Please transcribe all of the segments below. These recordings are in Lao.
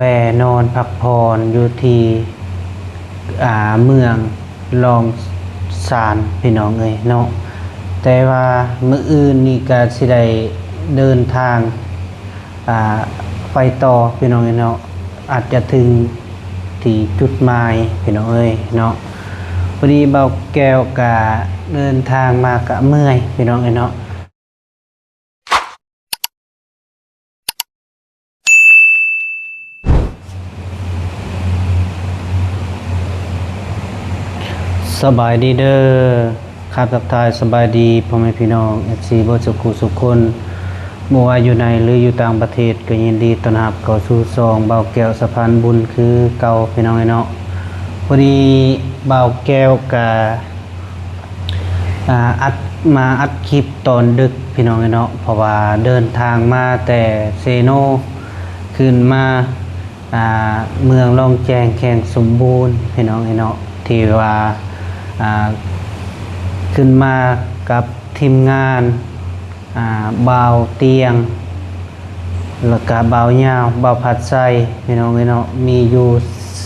ແວ່ນອນພັກຜ່ອນຢູ່ທີ່ ອ່າ ເມືອງລອງຊານ ພີ່ນ້ອງເອີຍເນາະ. ແຕ່ວ່າມື້ອື່ນນີ້ກະຊິໄດ້ເດີນທາງ ອ່າ ໄປຕໍ່ ພີ່ນ້ອງເອີຍເນາະ, ອາດຈະເຖິງທີ່ຈຸດໝາຍ ພີ່ນ້ອງເອີຍເນາະ. ພໍດີບ່າວແກ້ວກະເດີນທາງມາກະເມື່ອຍ ພີ່ນ້ອງເອີຍເນາະ. ສະບາຍດີເດີ ຄາບທັກທາຍສະບາຍດີພໍ່ແມ່ພີ່ນ້ອງ ເອັຟຊີ ເບິດສູ່ຄູ່ສູ່ຄົນ, ບໍ່ວ່າຢູ່ໃນ ຫຼື ຢູ່ຕ່າງປະເທດ ກໍຍິນດີຕ້ອນຮັບເຂົ້າສູ່ຊ່ອງບ່າວແກ້ວສະພານບຸນຄືເກົ່າ ພີ່ນ້ອງເອີຍເນາະ. ພໍດີບ່າວແກ້ວກະ ອ່າ ອັດ ມາອັດຄລິບຕອນດຶກ ພີ່ນ້ອງເອີຍເນາະ, ເພາະວ່າເດີນທາງມາແຕ່ເຊໂນ ຂຶ້ນມາ ອ່າ ເມືອງລອງແຈ້ງ ແຂວງສົມບູນ ພີ່ນ້ອງເອີຍເນາະ, ທີ່ວ່າ ອ່າ ຂຶ້ນມາກັບທີມງານ ອ່າ ບ່າວຕຽງ ແລ້ວກະບ່າວຍາວ ບ່າວພັດໄຊ ພີ່ນ້ອງເອີຍເນາະ, ມີຢູ່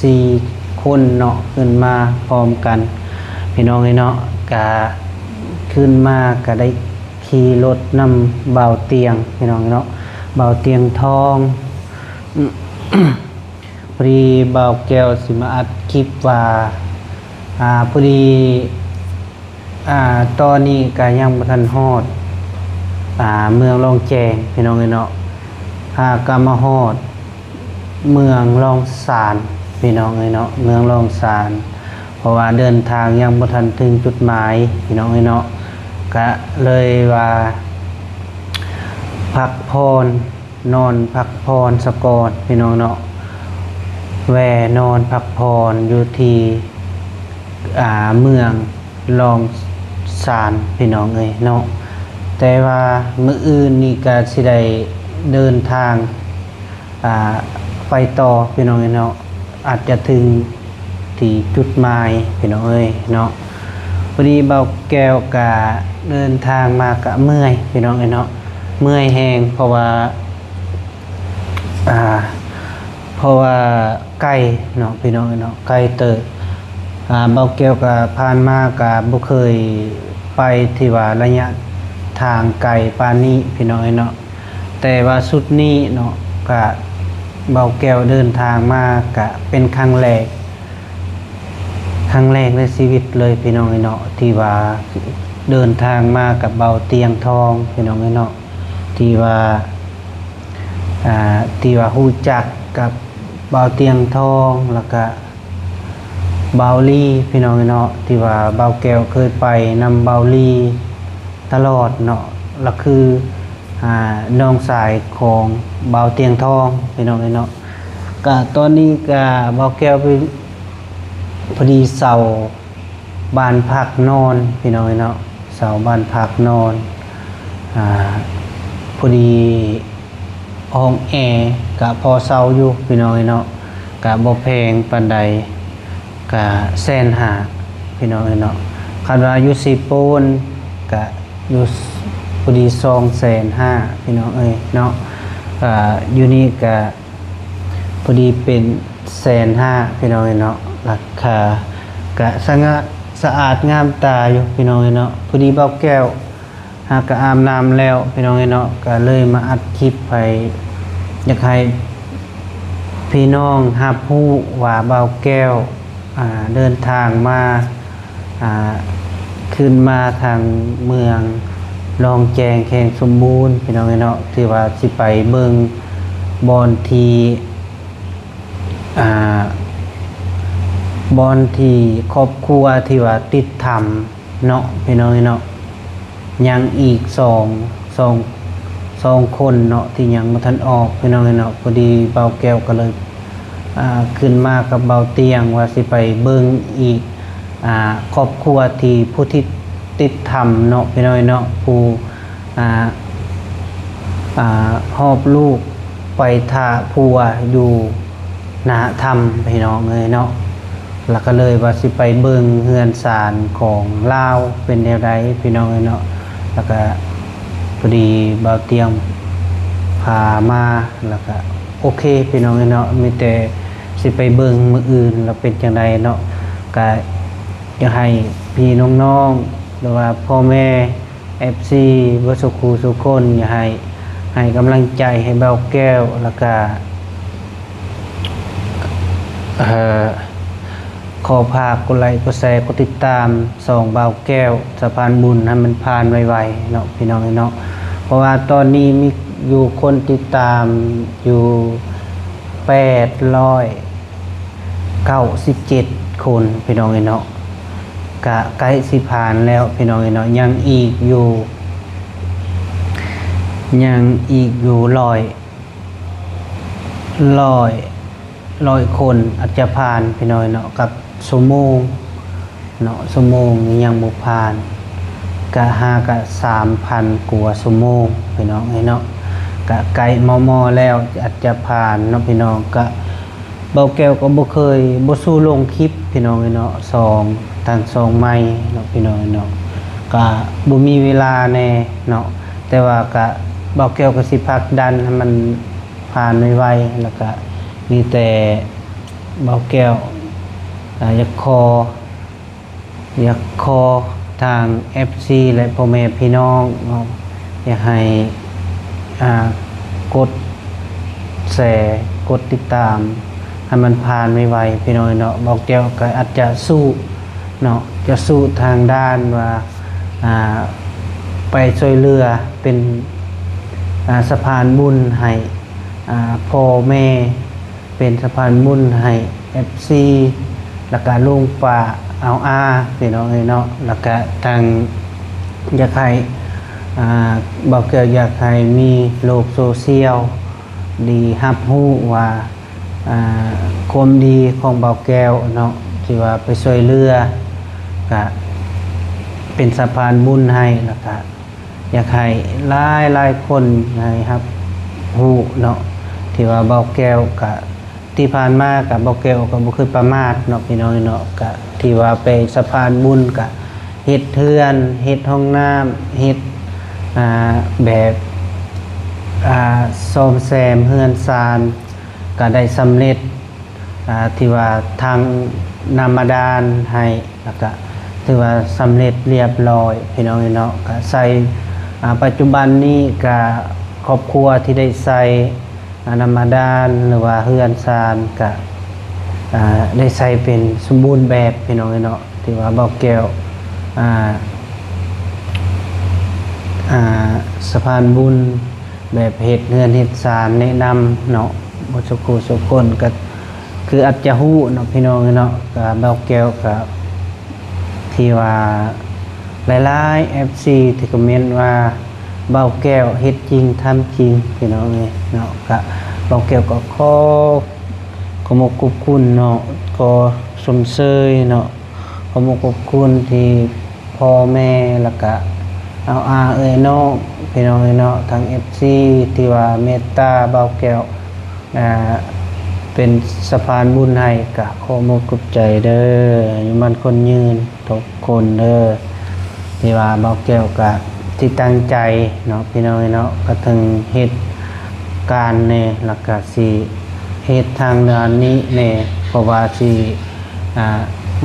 ສີ່ຄົນເນາະ ຂຶ້ນມາພ້ອມກັນ ພີ່ນ້ອງເອີຍເນາະ. ກະຂຶ້ນມາກະໄດ້ຂີ່ລົດນຳບ່າວຕຽງ ພີ່ນ້ອງເນາະ, ບ່າວຕຽງທອງ. ພໍດີບ່າວແກ້ວຊິມາອັດຄລິບວ່າ ອ່າ ພໍດີ ອ່າ ຕອນນີ້ກະຍັງບໍ່ທັນຮອດ ອ່າ ເມືອງລອງແຈ້ງ ພີ່ນ້ອງເອີຍເນາະ, ຫາກະມາຮອດເມືອງລອງຊານ ພີ່ນ້ອງເອີຍເນາະ, ເມືອງລອງຊານ ເພາະວ່າເດີນທາງຍັງບໍ່ທັນເຖິງຈຸດໝາຍ ພີ່ນ້ອງເອີຍເນາະ, ກະເລີຍວ່າພັກຜ່ອນ ນອນພັກຜ່ອນສະກ່ອນ ພີ່ນ້ອງເນາະ, ແວ່ນອນພັກຜ່ອນຢູ່ທີ່ ອ່າ ເມືອງລອງຊານ ພີ່ນ້ອງເອີຍເນາະ. ແຕ່ວ່າມື້ອື່ນນີ້ກະຊິໄດ້ເດີນທາງ ອ່າ ໄປຕໍ່ ພີ່ນ້ອງເອີຍເນາະ, ອາດຈະເຖິງທີ່ຈຸດໝາຍ ພີ່ນ້ອງເອີຍເນາະ. ພໍດີບ່າວແກ້ວກະເດີນທາງມາກະເມື່ອຍ ພີ່ນ້ອງເອີຍເນາະ, ເມື່ອຍແຮງ ເພາະວ່າ ອ່າ ເພາະວ່າໄກເນາະ ພີ່ນ້ອງເອີຍເນາະ, ໄກເຕີບ. ອ່າ ບ່າວແກ້ວກະຜ່ານມາກະບໍ່ເຄີຍໄປທີ່ວ່າໄລຍະທາງໄກປານນີ້ ພີ່ນ້ອງເອີຍເນາະ. ແຕ່ວ່າຊຸດນີ້ເນາະ ກະບ່າວແກ້ວເດີນທາງມາກະເປັນຄັ້ງແລກ ຄັ້ງແລກໃນຊີວິດເລີຍ ພີ່ນ້ອງເອີຍເນາະ, ທີ່ວ່າເດີນທາງມາກັບບ່າວຕຽງທອງ ພີ່ນ້ອງເອີຍເນາະ, ທີ່ວ່າ ອ່າ ທີ່ວ່າຮູ້ຈັກກັບບ່າວຕຽງທອງ ແລ້ວກະ ບ່າວລີ ພີ່ນ້ອງເນາະ, ທີ່ວ່າບ່າວແກ້ວເຄີຍໄປນຳບ່າວລີຕະຫຼອດເນາະ, ລະຄື ອ່າ ນ້ອງຊາຍຂອງບ່າວຕຽງທອງ ພີ່ນ້ອງເນາະ. ກະຕອນນີ້ກະບ່າວແກ້ວ ພໍດີເຊົ່າບ້ານພັກນອນ ພີ່ນ້ອງເນາະ, ເຊົ່າບ້ານພັກນອນ ອ່າ ພໍດີ ຫ້ອງແອກະພໍເຊົ່າຢູ່ ພີ່ນ້ອງເອີຍເນາະ, ກະບໍ່ແພງປານໃດ ກະແສນຫ້າ ພີ່ນ້ອງເອີຍເນາະ. ຄັນວ່າຢູ່ເຊໂປນກະຢູ່ພໍດີສອງແສນຫ້າ ພີ່ນ້ອງເອີຍເນາະ, ກະຢູ່ນີ້ກະພໍດີເປັນແສນຫ້າ ພີ່ນ້ອງເອີຍເນາະ. ລາຄາກະສະຫງ່າສະອາດງາມຕາຢູ່ ພີ່ນ້ອງເອີຍເນາະ. ພໍດີບ່າວແກ້ວ ຫາກະອາບນ້ຳແລ້ວ ພີ່ນ້ອງເອີຍເນາະ, ກະເລີຍມາອັດຄລິບໃຫ້ ຢາກໃຫ້ພີ່ນ້ອງຮັບຮູ້ວ່າບ່າວແກ້ວ ອ່າ ເດີນທາງມາ ອ່າ ຂຶ້ນມາທາງເມືອງລອງແຈ້ງ ແຂວງສົມບູນ ພີ່ນ້ອງເອີຍເນາະ, ທີ່ວ່າຊິໄປເບິ່ງບ່ອນທີ່ ອ່າ ບ່ອນທີ່ຄອບຄົວທີ່ວ່າຕິດຖ້ຳ ເນາະ ພີ່ນ້ອງເອີຍເນາະ, ຍັງອີກສອງ ສອງ ສອງຄົນເນາະ ທີ່ຍັງບໍ່ທັນອອກ ພີ່ນ້ອງເອີຍເນາະ. ພໍດີບ່າວແກ້ວກໍເລີຍ ອ່າ ຂຶ້ນມາກັບບ່າວຕຽງວ່າຊິໄປເບິ່ງອີກ ອ່າ ຄອບຄົວທີ່ຜູ້ທີ່ຕິດຖ້ຳເນາະ ພີ່ນ້ອງເອີຍເນາະ, ຜູ້ ອ່າ ອ່າ ຫອບລູກໄປຖ້າຜົວຢູ່ໜ້າຖ້ຳ ພີ່ນ້ອງເອີຍເນາະ. ແລ້ວກໍເລີຍວ່າຊິໄປເບິ່ງເຮືອນຊານຂອງລາວເປັນແນວໃດ ພີ່ນ້ອງເອີຍເນາະ. ແລ້ວກໍພໍດີບ່າວຕຽງພາມາ ແລ້ວກໍ ໂອເຄພີ່ນ້ອງເອີຍເນາະ ມີແຕ່ຊິໄປເບິ່ງມື້ອື່ນວ່າເປັນຈັ່ງໃດເນາະ. ກະຢາກໃຫ້ພີ່ນ້ອງໆ ຫຼືວ່າພໍ່ແມ່ ເອັຟຊີ ເບິດສູ່ຄູ່ສູ່ຄົນ ຢາກໃຫ້ ໃຫ້ກຳລັງໃຈໃຫ້ບ່າວແກ້ວ ແລ້ວກະ ເອີ ຂໍຝາກກົດໄລ ກົດແຊ ກົດຕິດຕາມຊ່ອງບ່າວແກ້ວ ສະພານບຸນໃຫ້ມັນຜ່ານໄວໆເນາະ ພີ່ນ້ອງເອີຍເນາະ. ເພາະວ່າຕອນນີ້ມີຢູ່ຄົນຕິດຕາມຢູ່ແປດຮ້ອຍເກົ້າສິບເຈັດຄົນ ພີ່ນ້ອງເອີຍເນາະ. ກະໃກ້ຊິຜ່ານແລ້ວ ພີ່ນ້ອງເອີຍເນາະ ຍັງອີກຢູ່ ຍັງອີກຢູ່ຮ້ອຍ ຮ້ອຍ ຮ້ອຍຄົນອາດຈະຜ່ານ ພີ່ນ້ອງເນາະ ກັບຊົ່ວໂມງເນາະ ຊົ່ວໂມງນີ້ຍັງບໍ່ຜ່ານ ກະຫາກະສາມພັນກວ່າຊົ່ວໂມງ ພີ່ນ້ອງເອີຍເນາະ. ກະໃກ້ມໍ່ໆແລ້ວອາດຈະຜ່ານເນາະ ພີ່ນ້ອງ. ກະບ່າວແກ້ວກໍບໍ່ເຄີຍ ບໍ່ສູ້ລົງຄລິບ ພີ່ນ້ອງເອີຍເນາະ ຊ່ອງ ທາງຊ່ອງໃໝ່ເນາະ ພີ່ນ້ອງເນາະ ກະບໍ່ມີເວລາແດ່ເນາະ. ແຕ່ວ່າກະ ບ່າວແກ້ວກໍຊິຜັກດັນໃຫ້ມັນ ຜ່ານໄວໆ ແລ້ວກະມີແຕ່ບ່າວແກ້ວ ອາ ຢາກຂໍ ຢາກຂໍທາງເອັຟຊີ ແລະ ພໍ່ແມ່ພີ່ນ້ອງເນາະ ຢາກໃຫ້ ອາ ກົດແຊ ກົດຕິດຕາມໃຫ້ມັນຜ່ານໄວໆ ພີ່ນ້ອງເນາະ. ບ່າວແກ້ວກໍອາດຈະສູ້ເນາະ ຈະສູ້ທາງດ້ານວ່າ ອາ ໄປຊ່ວຍເຫຼືອເປັນ ອາ ສະພານບຸນໃຫ້ ອາ ພໍ່ແມ່ ເປັນສະພານບຸນໃຫ້ເອັຟຊີ ແລ້ວກະລຸງປ້າອາວອາ ພີ່ນ້ອງເອີຍເນາະ. ແລ້ວກະທາງ ຢາກໃຫ້ ອາ ບ່າວແກ້ວຢາກໃຫ້ມີໂລກໂຊຊຽວດີຮັບຮູ້ວ່າ ອາ ຄວາມດີຂອງບ່າວແກ້ວເນາະ ທີ່ວ່າໄປຊ່ວຍເຫຼືອ ກະເປັນສະພານບຸນໃຫ້ ແລ້ວກະ ຢາກໃຫ້ຫຼາຍໆຄົນໃຫ້ຮັບຮູ້ເນາະ ທີ່ວ່າບ່າວແກ້ວກະ ທີ່ຜ່ານມາກະ ບ່າວແກ້ວກໍບໍ່ເຄີຍປະໝາດເນາະ ພີ່ນ້ອງເນາະ. ກະທີ່ວ່າໄປສະພານບຸນກະເຮັດເຮືອນ ເຮັດຫ້ອງນ້ຳ ເຮັດ ອາ ແບບ ອາ ສ້ອມແຊມເຮືອນຊານ ກະໄດ້ສຳເລັດ ອາ ທີ່ວ່າທາງນ້ຳບາດານໃຫ້ ແລ້ວກະຖືວ່າສຳເລັດລຽບລ້ອຍ ພີ່ນ້ອງເນາະ. ກະໃສ່ ອາ ປັດຈຸບັນນີ້ກະຄອບຄົວທີ່ໄດ້ໃສ່ ອາ ນ້ຳບາດານ ຫຼືວ່າເຮືອນຊານກະ ອາ ໄດ້ໃສ່ເປັນສົມບູນແບບ ພີ່ນ້ອງເນາະ. ຖືວ່າບ່າວແກ້ວ ອາ ອາ ສະພານບຸນ ແບບເຮັດເຮືອນເຮັດຊານແນະນຳເນາະ ໝົດສູ່ຄູ່ສູ່ຄົນ ກະຄືອາດຈະຮູ້ເນາະ ພີ່ນ້ອງເນາະ. ກະບ່າວແກ້ວກະ ທີ່ວ່າຫຼາຍໆເອັຟຊີທີ່ຄອມເມັນວ່າ ບ່າວແກ້ວເຮັດຈິງທຳຈິງ ພີ່ນ້ອງເອີຍເນາະ. ກະບ່າວແກ້ວກໍຂໍຂອບອົກຂອບຄຸນເນາະ ຂໍຊົມເຊີຍເນາະ ຂອບອົກຂອບຄຸນທີ່ພໍ່ແມ່ ແລ້ວກະອາວອາເອື້ອຍນ້ອງ ພີ່ນ້ອງເອີຍເນາະ ທາງເອັຟຊີທີ່ວ່າເມດຕາບ່າວແກ້ວ ອາ ເປັນສະພານບຸນໃຫ້ ກະຂໍຂອບອົກຂອບໃຈເດີ ຢູ່ໝັ້ນຄົນຍືນທຸກຄົນເດີ. ທີ່ວ່າບ່າວແກ້ວກະທີ່ຕັ້ງໃຈເນາະ ພີ່ນ້ອງເນາະ ກະເຖິງເຮັດການແດ່ ແລ້ວກະຊິເຮັດທາງດ້ານນີ້ແດ່ ເພາະວ່າຊິ ອາ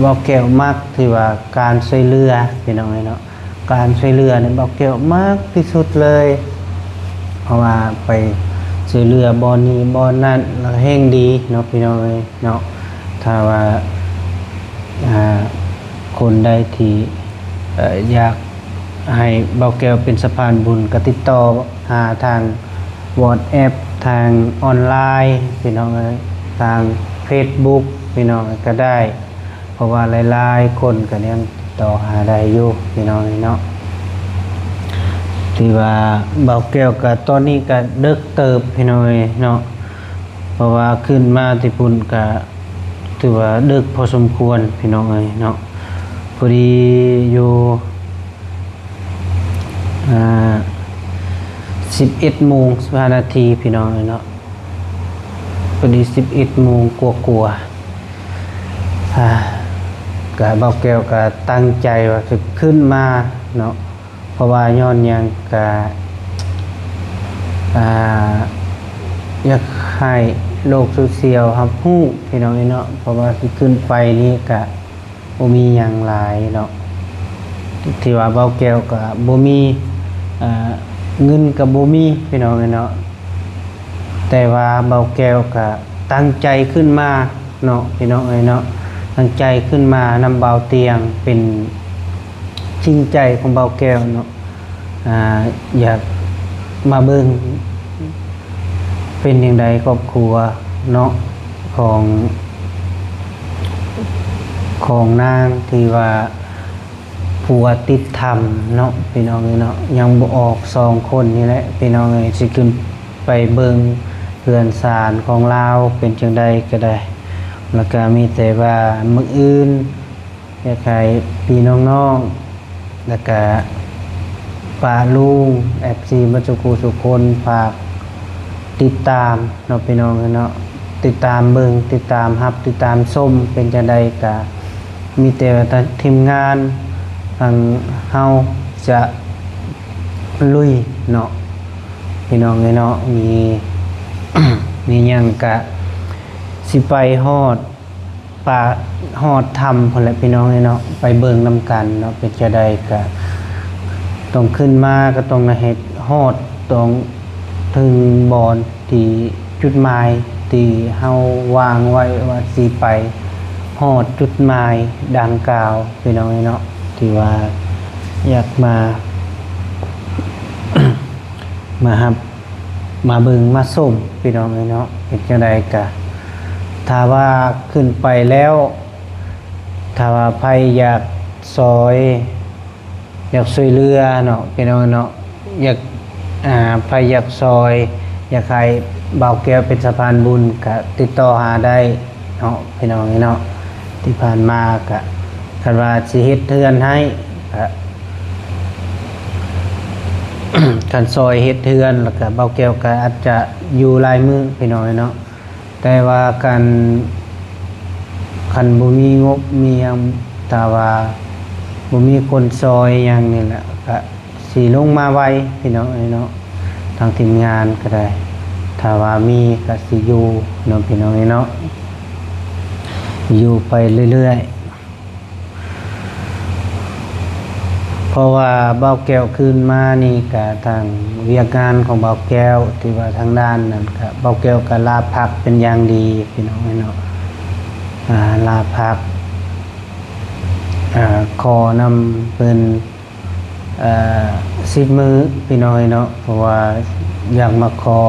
ບ່າວແກ້ວມັກທີ່ວ່າການຊ່ວຍເຫຼືອ ພີ່ນ້ອງເນາະ. ການຊ່ວຍເຫຼືອນີ້ບ່າວແກ້ວມັກທີ່ສຸດເລີຍ ເພາະວ່າໄປຊ່ວຍເຫຼືອບ່ອນນີ້ບ່ອນນັ້ນ ແລ້ວແຮ່ງດີເນາະ ພີ່ນ້ອງເອີຍເນາະ. ຖ້າວ່າ ອາ ຄົນໃດທີ່ ເອີ ຢາກໃຫ້ບ່າວແກ້ວເປັນສະພານບຸນ ກະຕິດຕໍ່ຫາທາງ ວອດແອັບ ທາງອອນລາຍ ພີ່ນ້ອງເອີຍ ທາງເຟສບຸກ ພີ່ນ້ອງເອີຍ ກະໄດ້ ເພາະວ່າຫຼາຍໆຄົນກະຍັງຕິດຕໍ່ຫາໄດ້ຢູ່ ພີ່ນ້ອງເອີຍເນາະ. ຖືວ່າບ່າວແກ້ວກະຕອນນີ້ກະເດິກເຕີບ ພີ່ນ້ອງເອີຍເນາະ ເພາະວ່າຂຶ້ນມາແຕ່ພຸ້ນກະຖືວ່າເດິກພໍສົມຄວນ ພີ່ນ້ອງເອີຍເນາະ. ພໍດີຢູ່ ອາ ສິບເອັດໂມງສິບຫ້ານາທີ ພີ່ນ້ອງເອີຍເນາະ ພໍດີສິບເອັດໂມງກວ່າໆ. ອາ ກະບ່າວແກ້ວກະຕັ້ງໃຈວ່າຊິຂຶ້ນມາເນາະ ເພາະວ່າຍ້ອນຫຍັງກະ ອາ ຢາກໃຫ້ໂລກໂຊຊຽວຮັບຮູ້ພີ່ນ້ອງເອີຍເນາະ ເພາະວ່າຊິຂຶ້ນໄປນີ້ກະບໍ່ມີຫຍັງຫຼາຍເນາະ ທີ່ວ່າເບົາແກ້ວກະບໍ່ມີ ເງິນກະບໍ່ມີພີ່ນ້ອງເອີຍເນາະ ແຕ່ວ່າເບົາແກ້ວກະຕັ້ງໃຈຂຶ້ນມາເນາະ ພີ່ນ້ອງເອີຍເນາະ ຕັ້ງໃຈຂຶ້ນມານຳເບົາຕຽງ ເປັນຈິງໃຈຂອງເບົາແກ້ວເນາະ ອາ ຢາກມາເບິ່ງເປັນຈັ່ງໃດຄອບຄົວເນາະ ຂອງ ຂອງນາງທີ່ວ່າ ຜົວຕິດຖ້ຳເນາະ ພີ່ນ້ອງເອີຍເນາະ ຍັງບໍ່ອອກສອງຄົນນີ້ແຫຼະ ພີ່ນ້ອງເອີຍ ຊິຂຶ້ນໄປເບິ່ງເຮືອນຊານຂອງລາວເປັນຈັ່ງໃດກະໄດ້ ແລ້ວກະມີແຕ່ວ່າມື້ອື່ນ ຢາກໃຫ້ພີ່ນ້ອງໆ ແລ້ວກະປ້າລຸງ ເອັຟຊີ ເບິດສູ່ຜູ້ສູ່ຄົນ ຝາກຕິດຕາມເນາະ ພີ່ນ້ອງເນາະ ຕິດຕາມເບິ່ງ ຕິດຕາມຮັບ ຕິດຕາມຊົມ ເປັນຈັ່ງໃດກະມີແຕ່ວ່າທີມງານທາງເຮົາຈະລຸຍເນາະ ພີ່ນ້ອງເອີຍເນາະ ມີ ມີຫຍັງກະຊິໄປຮອດ ປາຮອດຖ້ຳພຸ້ນແຫຼະພີ່ນ້ອງເອີຍເນາະ ໄປເບິ່ງນຳກັນເນາະ ເປັນຈັ່ງໃດກະຕ້ອງຂຶ້ນມາ ກະຕ້ອງໃຫ້ຮອດ ຕ້ອງເຖິງບ່ອນທີ່ຈຸດໝາຍທີ່ເຮົາວາງໄວ້ວ່າຊິໄປຮອດຈຸດໝາຍດັ່ງກ່າວ ພີ່ນ້ອງເອີຍເນາະ ທີ່ວ່າຢາກມາ ມາຮັບ ມາເບິ່ງມາຊົມ ພີ່ນ້ອງເອີຍເນາະ ເປັນຈັ່ງໃດກະ ຖ້າວ່າຂຶ້ນໄປແລ້ວ ຖ້າວ່າໃຜຢາກຊ່ອຍ ຢາກຊ່ວຍເຫຼືອເນາະ ພີ່ນ້ອງເນາະ ຢາກ ອາ ໃຜຢາກຊ່ອຍ ຢາກໃຫ້ບ່າວແກ້ວເປັນສະພານບຸນ ກະຕິດຕໍ່ຫາໄດ້ເນາະ ພີ່ນ້ອງເນາະ ທີ່ຜ່ານມາກະ ຄັນວ່າຊິເຮັດເຮືອນໃຫ້ ກະ ຄັນຊ່ອຍເຮັດເຮືອນ ແລ້ວກະບ່າວແກ້ວກະອາດຈະຢູ່ຫຼາຍມື້ ພີ່ນ້ອງເນາະ ແຕ່ວ່າຄັນ ຄັນບໍ່ມີງົບມີຫຍັງ ຖ້າວ່າບໍ່ມີຄົນຊ່ອຍຫຍັງນີ້ແຫຼະ ກະຊິລົງມາໄວ ພີ່ນ້ອງເອີຍເນາະ ທາງທີມງານກະໄດ້ ຖ້າວ່າມີກະຊິຢູ່ເນາະ ພີ່ນ້ອງເອີຍເນາະ ຢູ່ໄປເລື້ອຍໆ ເພາະວ່າບ່າວແກ້ວຄືນມານີ້ກະທາງວຽກງານຂອງບ່າວແກ້ວ ທີ່ວ່າທາງດ້ານນັ້ນກະ ບ່າວແກ້ວກະລາພັກເປັນຢ່າງດີ ພີ່ນ້ອງເອີຍເນາະ ອາ ລາພັກ ອາ ຂໍນຳເພິ່ນ ອາ ສິບມື້ ພີ່ນ້ອງເອີຍເນາະ ເພາະວ່າຢາກມາຂໍ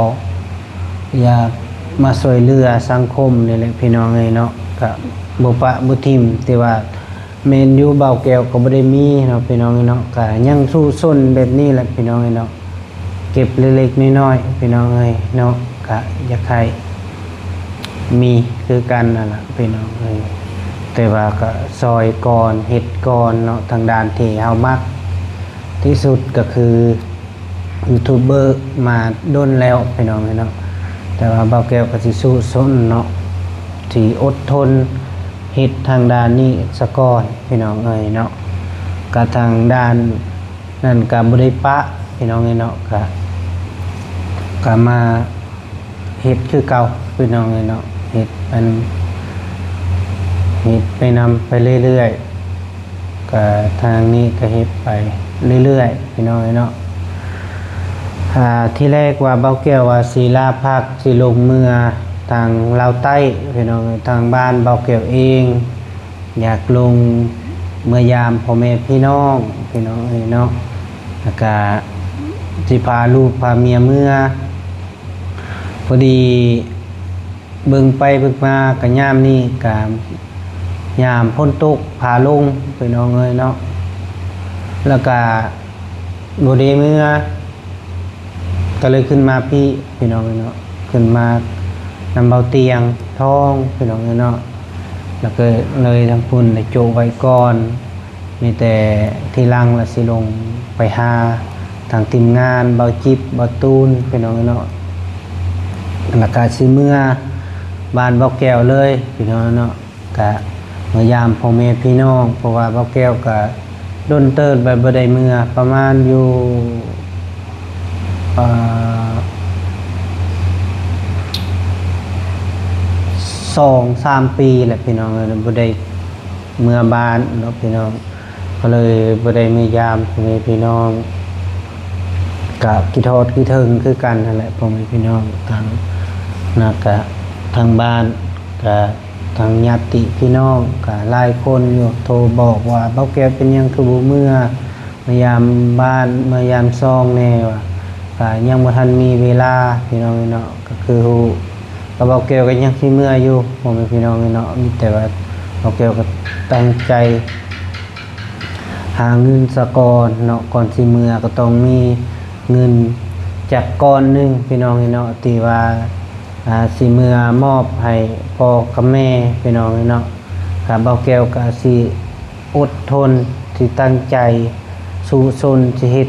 ຢາກມາຊ່ວຍເຫຼືອສັງຄົມນີ້ແຫຼະ ພີ່ນ້ອງເອີຍເນາະ ກະບໍ່ປະບໍ່ຖິ້ມ ແຕ່ວ່າ ແມ່ນຢູ່ ບ່າວແກ້ວກໍບໍ່ໄດ້ມີເນາະ ພີ່ນ້ອງເອີຍເນາະ ກະຍັງສູ້ຊົນແບບນີ້ແຫຼະ ພີ່ນ້ອງເອີຍເນາະ ເກັບເລັກໆນ້ອຍໆ ພີ່ນ້ອງເອີຍເນາະ ກະຢາກໃຫ້ມີຄືກັນນັ້ນລະ ພີ່ນ້ອງເອີຍ ແຕ່ວ່າກະຊ່ອຍກ່ອນ ເຮັດກ່ອນເນາະ ທາງດ້ານທີ່ເຮົາມັກ ທີ່ສຸດກໍຄືຢູທູບເບີມາດົນແລ້ວ ພີ່ນ້ອງເອີຍເນາະ ແຕ່ວ່າບ່າວແກ້ວກໍຊິສູ້ຊົນເນາະ ຊິອົດທົນເຮັດທາງດ້ານນີ້ສາກ່ອນ ພີ່ນ້ອງເອີຍເນາະ ກະທາງດ້ານນັ້ນກໍບໍ່ໄດ້ປະ ພີ່ນ້ອງເອີຍເນາະ ກະ ກະມາ ເຮັດຄືເກົ່າ ພີ່ນ້ອງເອີຍເນາະ ເຮັດອັນ ເຮັດໄປນຳໄປເລື້ອຍໆ ກະທາງນີ້ກະເຮັດໄປເລື້ອຍໆ ພີ່ນ້ອງເອີຍເນາະ ອາ ທີແລກວ່າບ່າວແກ້ວວ່າຊິລາພັກ ຊິລົງເມືອທາງລາວໃຕ້ ພີ່ນ້ອງເອີຍ ທາງບ້ານບ່າວແກ້ວເອງ ຢາກລົງເມືອຢາມພໍ່ແມ່ພີ່ນ້ອງ ພີ່ນ້ອງເອີຍເນາະ ແລ້ວກະຊິພາລູກພາເມຍເມືອ ພໍດີເບິ່ງໄປເບິ່ງມາກະຍາມນີ້ກະຍາມຝົນຕົກ ຟ້າລົງ ພີ່ນ້ອງເອີຍເນາະ ແລ້ວກະບໍ່ໄດ້ເມືອ ກະເລີຍຂຶ້ນມາພີ້ ພີ່ນ້ອງເອີຍເນາະ ຂຶ້ນມານຳເບົາຕຽງທອງ ພີ່ນ້ອງເອີຍເນາະ ແລ້ວກະເລີຍທາງພຸ້ນໄດ້ໂຈະໄວ້ກ່ອນ ມີແຕ່ທີຫຼັງລະຊິລົງໄປຫາທາງທີມງານເບົາຈິບ ເບົາຕູນ ພີ່ນ້ອງເນາະ ລະກະຊິເມືອບ້ານເບົາແກ້ວເລີຍ ພີ່ນ້ອງເນາະ ກະມາຢາມພໍ່ແມ່ພີ່ນ້ອງ ເພາະວ່າເບົາແກ້ວກະດົນເຕີບແບບບໍ່ໄດ້ເມືອ ປະມານຢູ່ ເອີ ສອງສາມປີແລ້ວພີ່ນ້ອງເອີຍ ບໍ່ໄດ້ເມືອບ້ານເນາະພີ່ນ້ອງ ກໍເລີຍບໍ່ໄດ້ມາຢາມພໍ່ແມ່ພີ່ນ້ອງ ກະຄິດຮອດຄິດເຖິງຄືກັນຫັ້ນແຫຼະພໍ່ແມ່ພີ່ນ້ອງ ທາງນະກະທາງບ້ານ ກະທາງຍາດຕິພີ່ນ້ອງກະຫຼາຍຄົນຢູ່ ໂທບອກວ່າ ບ່າວແກ້ວເປັນຫຍັງຄືບໍ່ເມືອ ມາຢາມບ້ານມາຢາມຊ່ອງແດ່ວ່າ ກະຍັງບໍ່ທັນມີເວລາພີ່ນ້ອງເອີຍເນາະ ກໍຄືຮູ້ ກໍບ່າວແກ້ວກໍຍັງຊິເມືອຢູ່ພໍ່ແມ່ພີ່ນ້ອງເອີຍເນາະ ມີແຕ່ວ່າບ່າວແກ້ວກໍຕັ້ງໃຈຫາເງິນສາກ່ອນເນາະ ກ່ອນຊິເມືອກໍຕ້ອງມີເງິນຈັກກ້ອນໜຶ່ງພີ່ນ້ອງເອີຍເນາະ ທີ່ວ່າ ອ່າ ຊິເມືອມອບໃຫ້ພໍ່ກັບແມ່ພີ່ນ້ອງເອີຍເນາະ ກໍບ່າວແກ້ວກໍຊິ ອົດທົນ ທີ່ຕັ້ງໃຈສູ້ຊົນ ທີ່ເຮັດ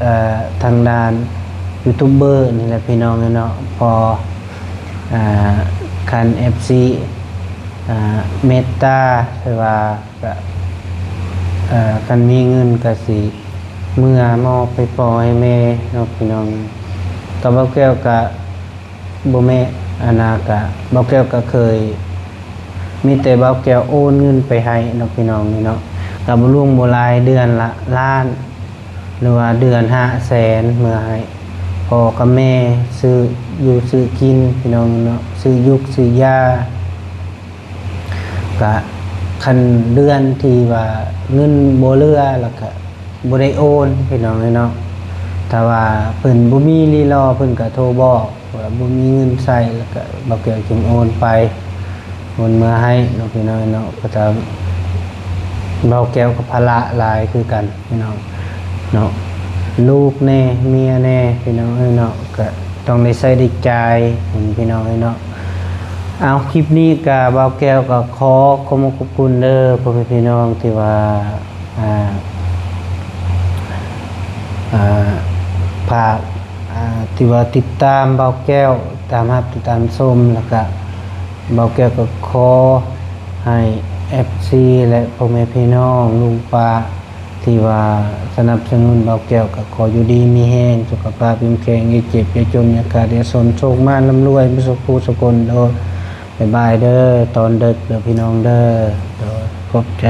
ເອີ ທາງດ້ານຢູທູບເບີນີ້ແຫຼະພີ່ນ້ອງເອີຍເນາະ ພໍ ອ່າ ຄັນເອັຟຊີ ອ່າ ເມດຕາ ຫຼືວ່າ ກະ ເອີ ຄັນມີເງິນກະຊິເມືອມອບໃຫ້ພໍ່ໃຫ້ແມ່ເນາະພີ່ນ້ອງ ກະບ່າວແກ້ວກະ ບໍ່ແມ່ນ ອັນນາກະ ບ່າວແກ້ວກະເຄີຍ ມີແຕ່ບ່າວແກ້ວໂອນເງິນໄປໃຫ້ເນາະພີ່ນ້ອງນີ້ເນາະ ກະບໍ່ຫຼວງບໍ່ຫຼາຍ ເດືອນລະລ້ານ ຫຼືວ່າເດືອນຫ້າແສນ ເມືອໃຫ້ພໍ່ກັບແມ່ຊື້ຢູ່ຊື້ກິນພີ່ນ້ອງເນາະ ຊື້ຢູກຊື້ຢາ ກະຄັນເດືອນທີ່ວ່າເງິນບໍ່ເຫຼືອ ແລ້ວກະບໍ່ໄດ້ໂອນພີ່ນ້ອງເອີຍເນາະ ຖ້າວ່າເພິ່ນບໍ່ມີລີລໍ ເພິ່ນກະໂທບອກວ່າບໍ່ມີເງິນໃຊ້ ແລ້ວກະບ່າວແກ້ວຈຶ່ງໂອນໄປ ໂອນເມືອໃຫ້ເນາະພີ່ນ້ອງເນາະ ກໍຕາມ ບ່າວແກ້ວກໍພາລະຫຼາຍຄືກັນພີ່ນ້ອງເນາະ ລູກແດ່ ເມຍແດ່ພີ່ນ້ອງເອີຍເນາະ ກໍຕ້ອງໄດ້ໃຊ້ໄດ້ຈ່າຍພີ່ນ້ອງເອີຍເນາະ ເອົາ ຄລິບນີ້ກະບ່າວແກ້ວກໍຂໍຂອບຄຸນຂອບຄຸນເດີພໍ່ແມ່ພີ່ນ້ອງທີ່ວ່າ ອ່າ ອ່າ ຝາກ ອ່າ ທີ່ວ່າຕິດຕາມບ່າວແກ້ວ ຕາມຮັບຕິດຕາມຊົມ ແລ້ວກະບ່າວແກ້ວກໍຂໍໃຫ້ເອັຟຊີ ແລະ ພໍ່ແມ່ພີ່ນ້ອງລຸງປ້າ ທີ່ວ່າສະໜັບສະໜູນບ່າວແກ້ວ ກໍຂໍຢູ່ດີມີແຮງ ສຸຂະພາບເຂັ້ມແຂງ ຢ່າເຈັບຢ່າຈົນ ຢ່າຂາດຢ່າຊົນ ໂຊກໝານລ່ຳລວຍເບິດສູ່ຜູ້ສູ່ຄົນເດີ ບາຍບາຍເດີ ຕອນເດິກເດີພີ່ນ້ອງເດີ ໂດຍ ຂອບໃຈ.